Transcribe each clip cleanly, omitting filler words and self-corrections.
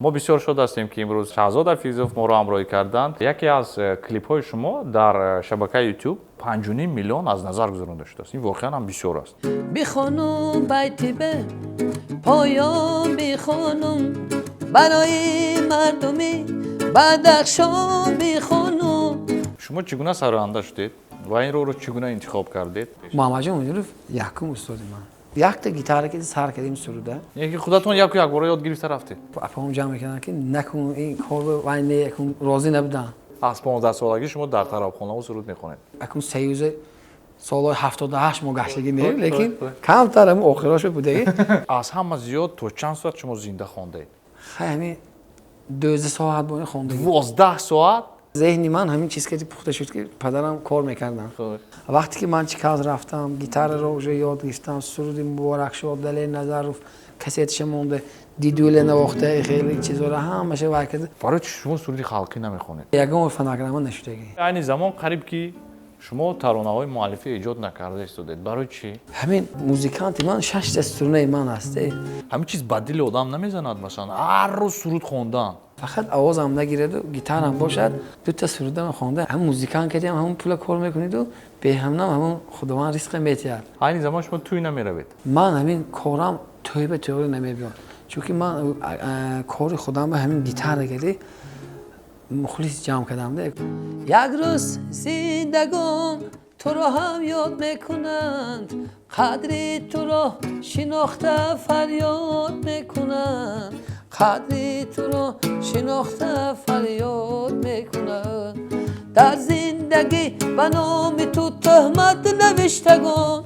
Мо бисёр шод ҳастем, ки имрӯз Шаҳзод Ҳафизов моро ҳамроҳӣ карданд. Яке аз клипҳои шумо дар шабакаи YouTube 5,5 миллион аз назар гузаронда шудааст. Ин воқеан ҳам бисёр аст. Бихонум байти бе поён, бихонум барои мардуми Бадахшон, бихонум. Шумо чӣ гуна сароянда шудед ва ин роҳро чӣ гуна интихоб кардед? Муҳаммадҷон Муниров якум устоди ман. Якта гитара ки сар кардем суруда. Яке худатон яку якбора ёд гирифта рафтед? Апаом ҷамъ мекарданд, ки накун ин корро, вай не, акун розӣ набудам. Аз 15-солагӣ шумо дар тарабхонаҳо суруд мехонед? Акун союзе солҳои 78 мо гаштагӣ не, лекин камтар ҳам охирошо будагӣ. Аз ҳама зиёд то чанд соат шумо зинда хондаед? Хай, ҳамин 12 соат бо ин хондагӣ. 12 соат? Зеҳни ман ҳамин чиз ки пухта шуд, ки падарам кор мекарданд. Вақте ки ман Чиказ рафтам, гитараро уже ёд гирифтам, суруди Муборакшод, Далер Назаров кассеташа монда, дидуле навохта, хеле чизоро ҳамаша вай карда. Барои чи шумо суруди халқӣ намехонед? Ягон фонограмма нашудагӣ. Айни замон қариб ки шумо таронаҳои муаллифӣ эҷод накарда истодед. Барои чӣ? Ҳамин музиканти ман шашта струнаи ман аст. Ҳамин чиз ба дили одам намезанад, масалан, ҳар рӯз суруд хондан? Фақат овозам нагираду гитарам бошад, дута сурудам хонда, ҳам музикант кардиам, ҳамон пула кор мекуниду беҳамнам ҳамон Худованд ризқа метиҳад. Айни замон шумо тӯй намеравед? Ман ҳамин корам тӯйба тӯйро намебиёд, чунки ман кори худам ба ҳамин гитара кардӣ мухлис ҷамъ кардам. Як рӯз зиндагон туро ҳам ёд мекунанд, қадри туро шинохта фарёд мекунанд, қадри туро шинохта фарёд мекунанд. Дар зиндагӣ ба номи ту тӯҳмат навиштагон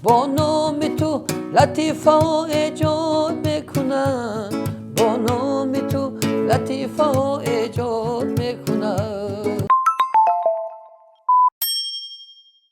бо номи ту латифаҳо эҷод мекунанд, бо номи ту латифаҳо эҷод.